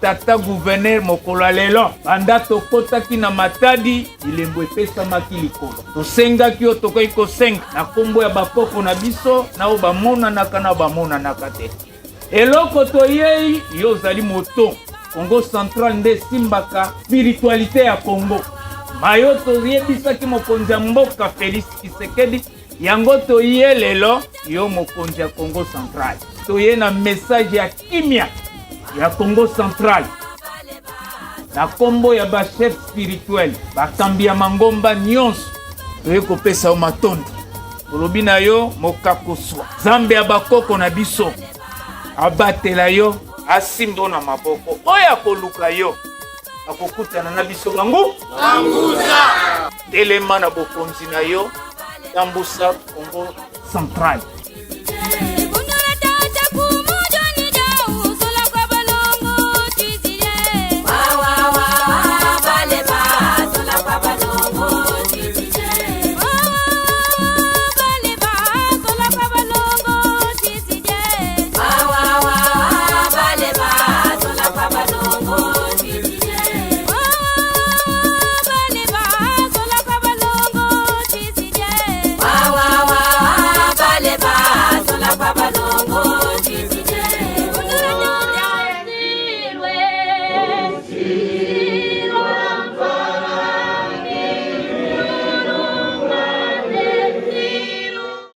Tata gouverneur, mokolo ya lelo, banda tokotaki na Matadi, bilembo epesamaki likolo. Tosengaki yo, tokoki kosenga na nkombo ya bakoko na biso, na oyo bamonanaka na oyo bamonanaka te. Eloko toyei, yo ozali moto. Congo Central nde esimbaka spiritualité ya Congo. Mayo toyebisaki mokonzi ya mboka Felix Tshisekedi, yango toye lelo, yo mokonzi ya Congo Central. Toye na message ya kimia ya Congo Central na kombo ya ba chef spirituel, bakambi ya mangomba nyonso, toye kopesa yo matondo. Tolobi na yo mokakoswa, Nzambe ya bakoko na biso abatela yo, asimba na maboko. Oyo akoluka yo akokutana na biso bango banguza. Telema na bokonzi na yo, tambusa Congo Central.